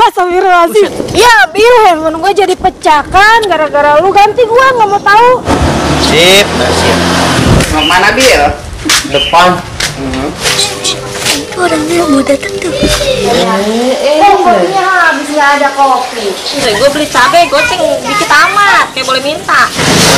Astagfirullahaladzim. Ya, Bil, handphone gue jadi pecah kan gara-gara lu ganti gua nggak mau tahu. Sip, sip. Mau mana Bil? Depan. Orangnya mau datang tuh. Kopinya habis nggak ada kopi. Gue beli cabai goceng dikit amat, kayak boleh minta.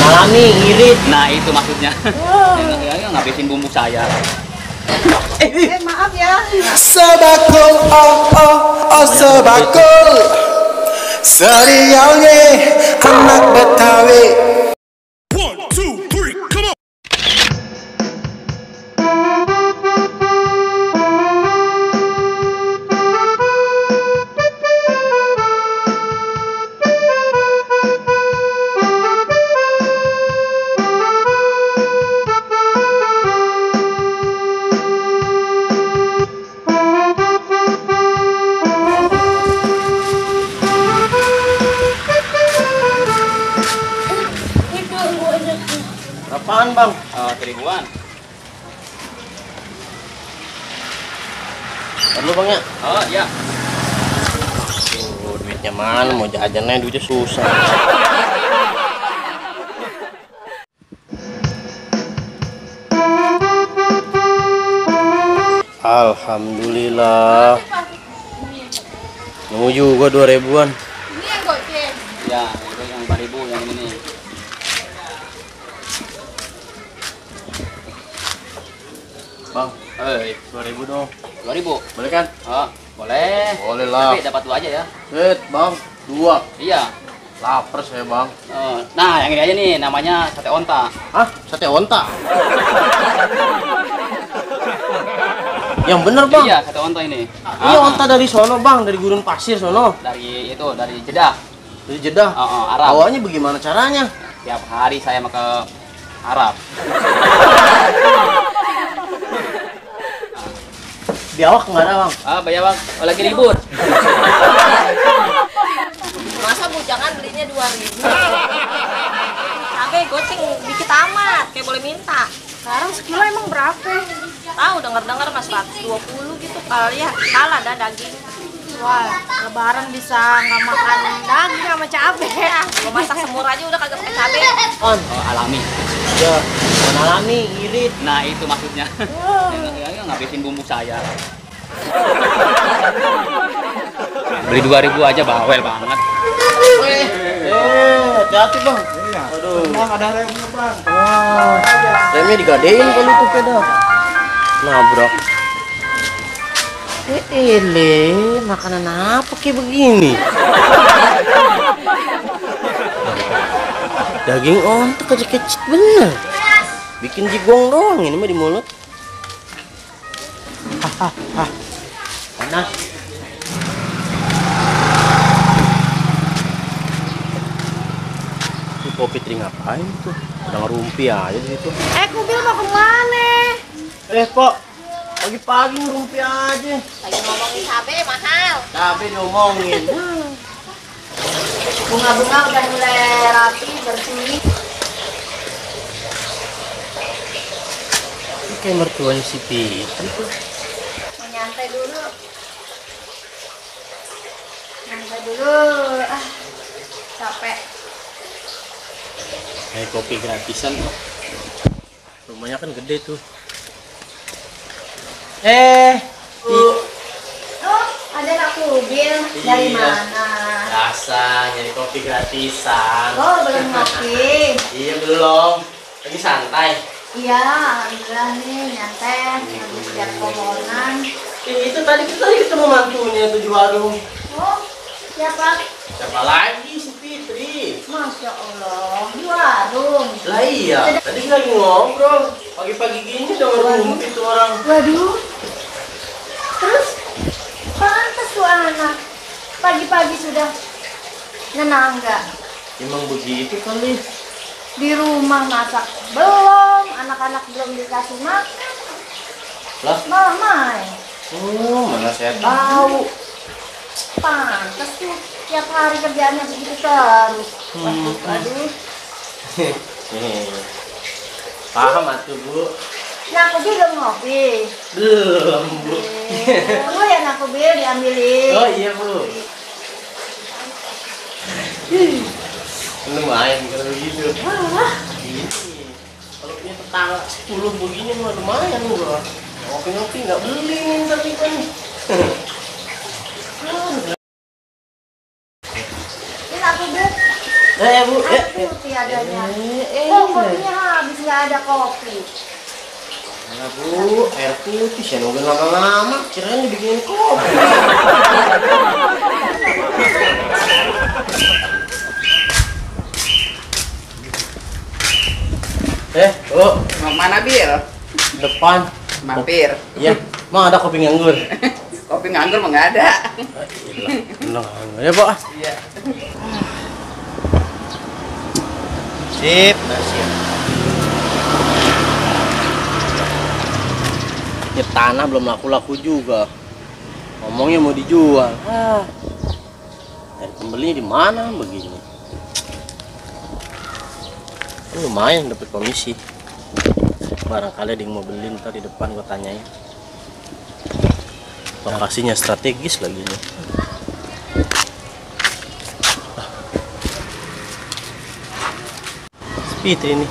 Alami, irit. Nah itu maksudnya. Ya, ngabisin bumbu saya. Maaf ya. Sebakul, oh sebakul. Serialnya anak Betawi. Berapaan bang? 1000-an. Perlu bang ya? Oh iya. Duitnya mana? Mau jajannya duitnya susah. Alhamdulillah. Nemu juga 2000-an. Ini yang goceng. Ya, itu yang 5000 yang ini. Bang, 2000 dong. 2000. boleh kan? Oh, boleh. Boleh lah. Tapi dapat 2 aja ya. Bang, 2. Iya. Laper saya bang. Nah, yang ini aja nih namanya sate onta. Hah? Sate onta? Yang bener bang? Iya, sate onta ini. Iya onta dari sono bang, dari gurun pasir sono. Dari itu, dari Jeddah. Dari Jeddah. Arab. Awalnya bagaimana caranya? Tiap hari saya mau ke Arab. Biawak nggak ada bang? Bayar bang, lagi libur. Masa bujangan belinya 2000. Cabai goceng dikit amat, kayak boleh minta. Sekarang sekilo emang berapa? Tahu dengar-dengar mas 120 gitu kali ya. Kalah dah daging. Wah, lebaran bisa nggak makan daging sama cabe. Gue masak semur aja udah kagak pakai cabai. On. Alami. Ya, bukan alami, irit. Nah itu maksudnya. Ya, ngabisin bumbu saya. Beli 2000 aja bawel banget. Hati-hati bang. Aduh. Bang ada remnya bang. Remnya digadein kali tuh peda. Nabrak. Makanan apa kayak begini? Daging onta kecil-kecil bener. Bikin jigong doang ini mah di mulut. Hahaha. Panas. Ini kopi tri ngapain tuh? Udah ngerumpi aja di situ. Kubil mau kemana? Pak, pagi-pagi ngerumpi aja. Lagi ngomongin cabai mahal. Cabe diomongin. Bunga-bunga udah mulai rapi, bersih. Ini kayak mertuanya si Fitri tuh. Mau nyantai dulu. Nyantai dulu. Capek. Kayak kopi gratisan kok. Rumahnya kan gede tuh. Oh, ada anak kubil. Dari Iya. mana? Biasa nyari kopi gratisan. Oh, belum ngopi. Iya belum. Lagi santai. Iya, alhamdulillah nih nyantai. Habis lihat pohonan. Itu tadi kita ketemu mantunya tuh di warung. Oh, siapa? Siapa lagi si Fitri? Masya Allah, di warung. Lah iya. Tadi lagi ngobrol. Pagi-pagi gini udah ngerumpi tuh orang. Waduh. Terus, pantas tuh anak. Pagi-pagi sudah nenangga. Emang begitu kali. Di rumah masak belum, anak-anak belum dikasih makan. Lah? Malah main. Mana saya tahu. Pantas tuh tiap hari kerjaannya begitu terus. Waduh. Paham atuh Bu. Nah, aku belum ngopi. Belum Bu. Dulu ya nak bil diambilin. Oh iya Bu. Lumayan kalau gitu. Ini kalau punya tetangga 10 begini mah lumayan bro. Ngopi-ngopi nggak beli tapi kan. Ini aku bet. Bu, ya. Aku tiadanya. Oh, kopinya habis nggak ada kopi. Nah, Bu, air putih saya nungguin lama-lama, kirain dibikinin kopi. Bu, Mau mana Bil? depan. Mampir. Iya, Mang ada kopi nganggur. Kopi nganggur mah nggak ada. Nah, ya Pak. Iya. Sip, siap. Ya tanah belum laku-laku juga. Ngomongnya mau dijual. Dan pembelinya di mana begini? Lumayan dapat komisi. Barangkali ada yang mau beli ntar di depan gua tanyain. Lokasinya strategis lagi nih. Speed ini.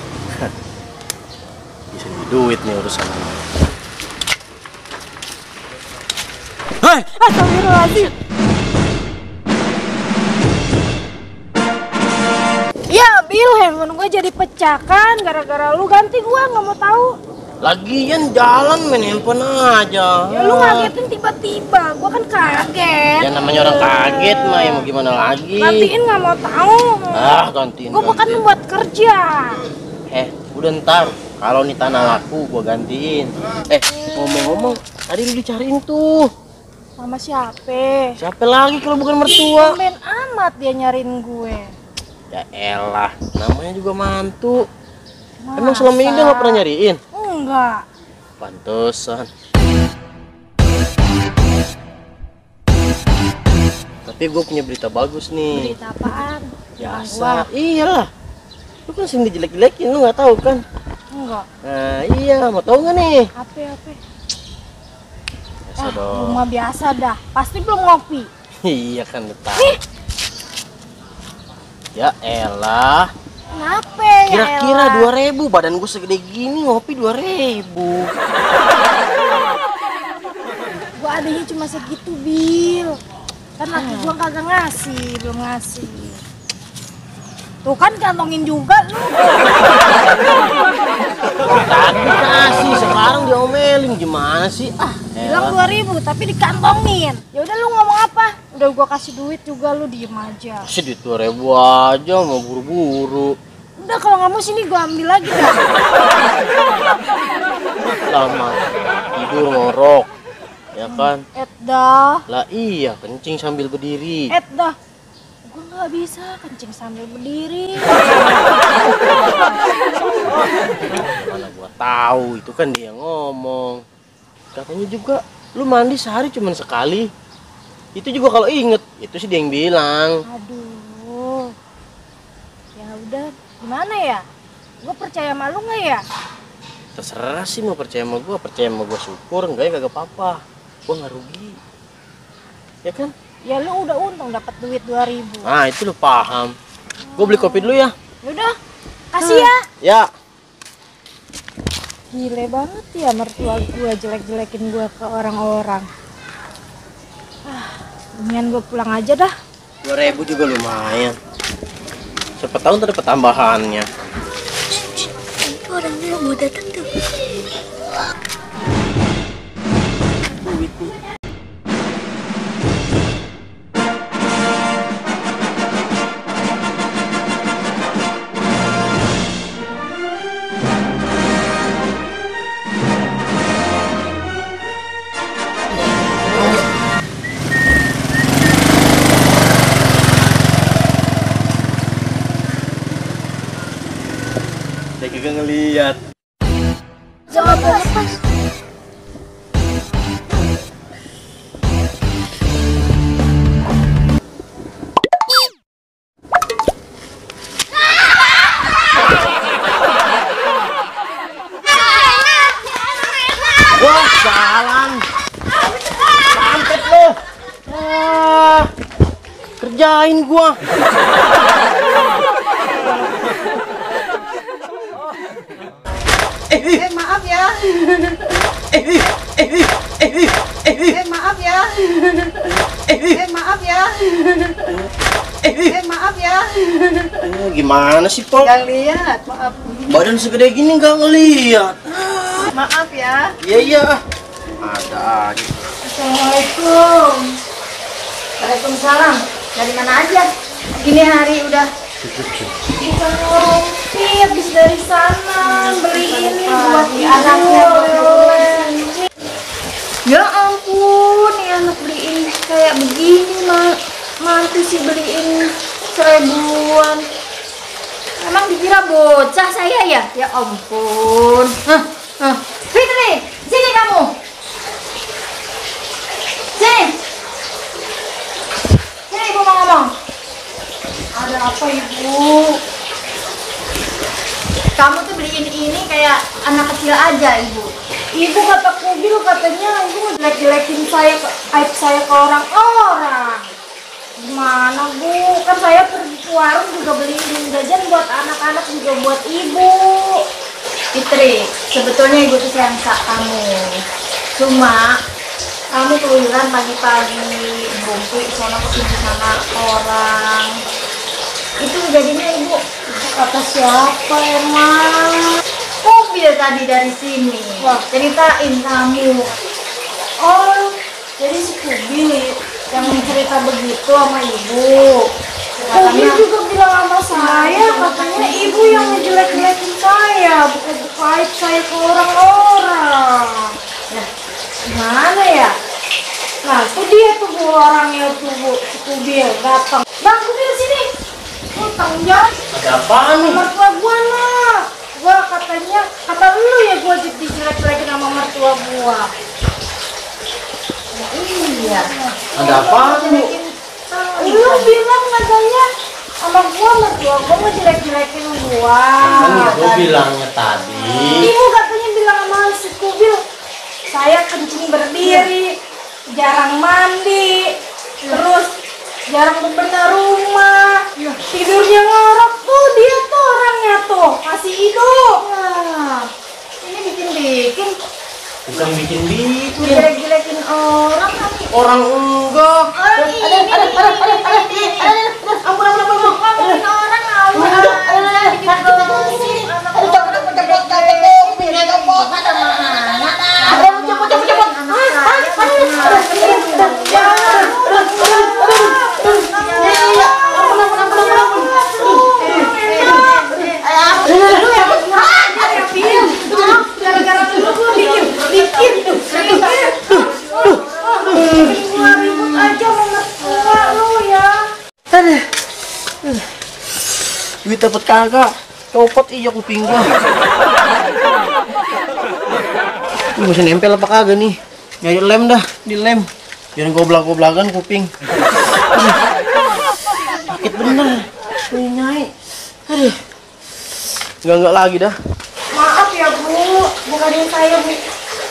Bisa jadi duit nih urusan ini. Hai, Astagfirullahaladzim. Ya, Bil, handphone gue jadi pecah kan gara-gara lu ganti gua nggak mau tahu. lagian jalan main handphone aja. Ya lu ngagetin tiba-tiba, gua kan kaget. Ya namanya orang kaget mah, ya mau gimana lagi. Gantiin nggak mau tahu. Gantiin. Gua bukan buat kerja. Udah ntar kalau nih tanah laku gua gantiin. Ngomong-ngomong, tadi lu dicariin tuh. Sama siapa? Siapa lagi kalau bukan mertua? Main amat dia nyariin gue. Ya elah, namanya juga mantu. Masa? Emang selama ini dia nggak pernah nyariin? Enggak. Pantesan. Tapi gue punya berita bagus nih. Berita apaan? Biasa. Iyalah. Lu kan sering dijelek-jelekin, lu nggak tahu kan? Enggak. Nah iya, mau tahu nggak nih? Apa? Biasa dong. Rumah biasa dah. Pasti belum ngopi. Iya kan lu tahu. Ya elah. Kenapa ya? Kira-kira elah? 2.000, badan gue segede gini ngopi 2.000. Gua adanya cuma segitu, Bil. Kan laki gua kagak ngasih, belum ngasih. Tuh kan kantongin juga lu. Tadi kasih, sekarang diomelin gimana sih? Bilang 2.000 tapi dikantongin. Ya udah lu ngomong apa? Udah gua kasih duit juga lu diem aja. Sedih 2.000 aja, mau buru-buru. Udah kalau nggak mau sini gua ambil lagi dah. Lama tidur ngorok, ya kan? Dah. Lah iya, kencing sambil berdiri. Dah. Gua nggak bisa kencing sambil berdiri. Mana gua tahu, itu kan dia ngomong. Katanya juga lu mandi sehari cuma sekali. Itu juga kalau inget, itu sih dia yang bilang. Aduh. Ya udah, gimana ya? Gua percaya sama lu nggak ya? Terserah sih, mau percaya sama gua syukur, enggak ya kagak apa-apa. Gua nggak rugi. Ya kan? Ya lu udah untung dapat duit 2.000. Nah, itu lu paham. Gua beli kopi dulu ya. Yaudah, kasih ya. Ya. Gile banget ya mertua gua jelek-jelekin gua ke orang-orang. Mendingan gua pulang aja dah. 2.000 juga lumayan. Siapa tahu ntar dapat tambahannya. Itu orangnya mau datang tuh. Duit nih. Saya kagak ngeliat. Jangan lepas. Wah, jalan. Sampet lo. kerjain gua. Maaf ya. Maaf ya. Maaf ya. Maaf ya. Gimana sih, Pok? Gak lihat, maaf. Badan segede gini nggak ngeliat. Maaf ya. Iya, iya. Ada aja. Assalamualaikum. Waalaikumsalam. Dari mana aja? Gini hari udah. Bukan ngorongki, habis dari sana beli ini buat anaknya oleh-oleh. Ya ampun, nih anak beliin kayak begini mantu sih beliin 1000-an. Emang dikira bocah saya ya? Ya ampun. Fitri, sini kamu. Sini. Sini ibu mau ngomong. Ada apa ibu? Kamu tuh beliin ini kayak anak kecil aja ibu. Ibu kata Kubil katanya ibu ngejelek-jelekin saya, aib saya ke orang-orang. Gimana bu? Kan saya pergi ke warung juga beliin jajan buat anak-anak juga buat ibu. Fitri, sebetulnya ibu tuh sayang kamu. Cuma kamu keluyuran pagi-pagi, bungkuk sono kesini sama orang. Itu jadinya ibu kata siapa emang? Mobil tadi dari sini. Wah, ceritain kamu. Oh, jadi si Kubil yang cerita begitu sama ibu. Kubil juga bilang sama saya, katanya ibu yang ngejelek-jelekin saya, buka-buka aib saya ke orang-orang. Nah, gimana ya? Nah, itu dia tuh bu orangnya tuh bu, si Kubil datang. Bang Kubil sini. Utang ya. Ada apaan nih? Mertua gua lah. Gua katanya, kata lu ya gua jadi jelek-jelekin sama mertua gua. Ya, iya. Ada apaan nih? Lu bilang katanya sama gua mertua gua ngejelek-jelekin gua. Kan gua bilangnya tadi. Ibu katanya bilang sama si Kubil, saya kencing berdiri, jarang mandi, terus jarang bebenah rumah, tidurnya ngorok tuh dia tuh orangnya tuh kasih hidup. Nah, ini bikin-bikin, Bukan bikin-bikin. jelek-jelekin orang. Orang enggak. Ngomongin orang ribut aja sama mertua lu ya. Duit dapat kagak. Copot iya kuping gua. Ini masih nempel apa kagak nih? Nyari lem dah, di lem. Jangan goblak-goblakan kuping. Sakit bener. Wih, nyai. Aduh. Enggak lagi dah. Maaf ya bu, bukannya saya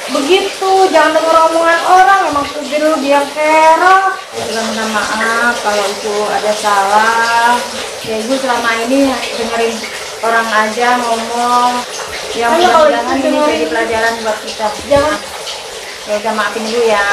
begitu, jangan dengar omongan orang, emang Kubil dia kerok. Ya juga minta maaf kalau itu ada salah. Ya ibu selama ini dengerin orang aja ngomong. Ya mudah-mudahan ini jadi pelajaran buat kita. Jangan. Ya udah maafin ibu ya.